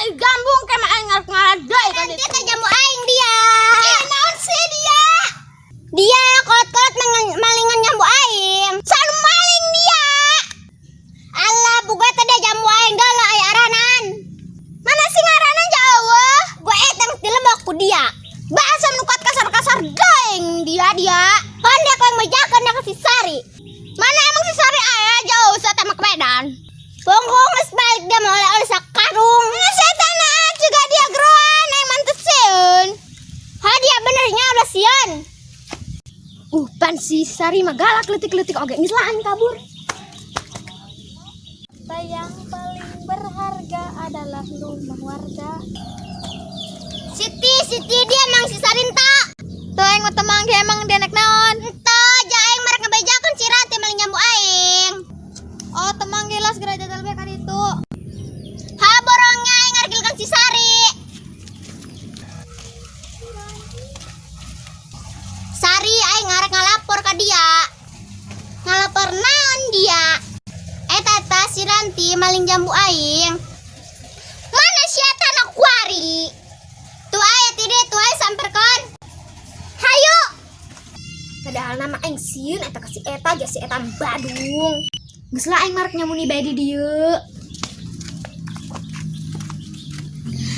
Maling jambu ke mah aing ngarep ngaladai ka Nanti ditu. teh jambu aing dia. Ih, naon sih dia? Dia kolot-kolot malingan jambu aing. Sanu maling dia. Alah, buka teh dia jambu aing dulu aya aranan. Mana sih ngaranna jauh? Gua eta geus dilebok ku dia. Bahasa nu kuat kasar-kasar deing dia dia. Kan dia kau yang mejakeun dia ke si Sari. Mana emang si Sari aya jauh saya mah ke Medan. Bongkong geus balik dia mau oleh-oleh sakarung. Mana setan juga dia geroan yang mantep sieun. Ha dia benernya udah sieun. Pan si Sari mah galak leutik-leutik oge geus lah aing kabur. Yang paling berharga adalah rumah warga. Siti, Siti dia emang si Sarinta. Tuh aing mah temang ge emang dia nek naon. Ento, ja aing merek ngebejakeun si Ranti maling jambu aing. Oh, temang ge lah segera jadal be kan itu. Ha borongnya aing ngargilkeun si Sari. Sari aing ngarek ngalapor ka dia. Ngalapor naon dia? Eta ta si Ranti maling jambu aing. Mana si eta na kuari? Tuh aya ti dieu tuh aya samperkeun. Hayu. Padahal nama aing sieun eta ka si eta ja si eta Badung. Geus lah aing marek nyamuni bae di dieu.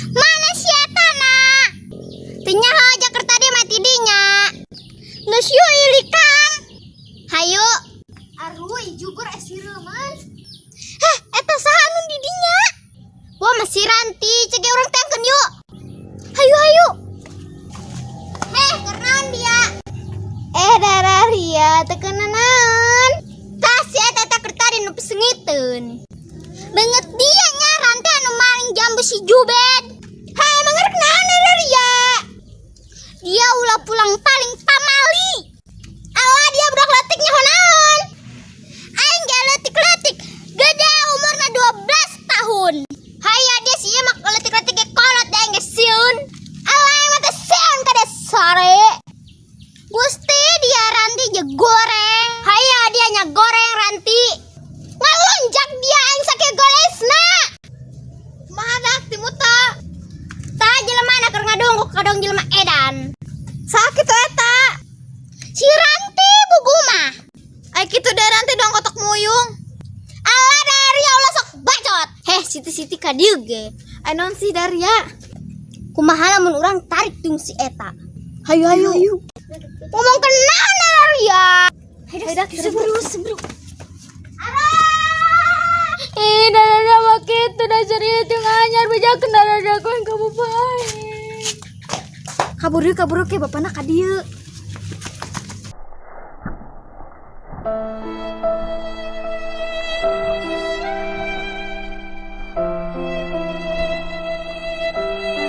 Mana si eta na? Teu nyaho jaker tadi mah ti dinya. Geus yeuh ilikan. Hayu. Aruy jugur es sireman. Heh, eta saha anu di dinya? Wah, masih Ranti, cek ge urang tangkeun yuk. Hayu hayu. Heh, kenaon dia? Eh, dararia teu kena naon. Tah si eta teh keur tadi nu pesengiteun. Banget dia nya Ranti anu maling jambu si Jubed. Heh, emang ngarek naon dararia? Dia ulah pulang paling pamali. Alah dia budak leutik nyaho naon. Aing ge leutik-leutik, gede umurna 12 tahun. Haya dia sih mah leutik-leutik ge kolot da aing ge sieun. Alah aing mah teh sieun ka sore. Gusti dia Ranti je goreng. Haya dia nya goreng Ranti. Ngalonjak dia aing sakieu golesna. Kumaha dak timuta? Tah jelema na keur ngadungkuk kadong jelema edan. Sakit tuh eta. Si Ranti bugu mah. Ai kitu da Ranti dong kotok muyung. Alah dari Allah sok bacot. Heh, Siti-siti ka dieu ge. Ai naon sih Daria? Kumaha lamun urang tarik tung si eta. Hayu hayu. Ngomong kenaon ya. Hayu dak seburu seburu. Arah! Ih, dada mah kitu da serius jeung anyar bejakeun dada ku yang kamu bae. Kabur yeuh kabur ke bapana ka dieu.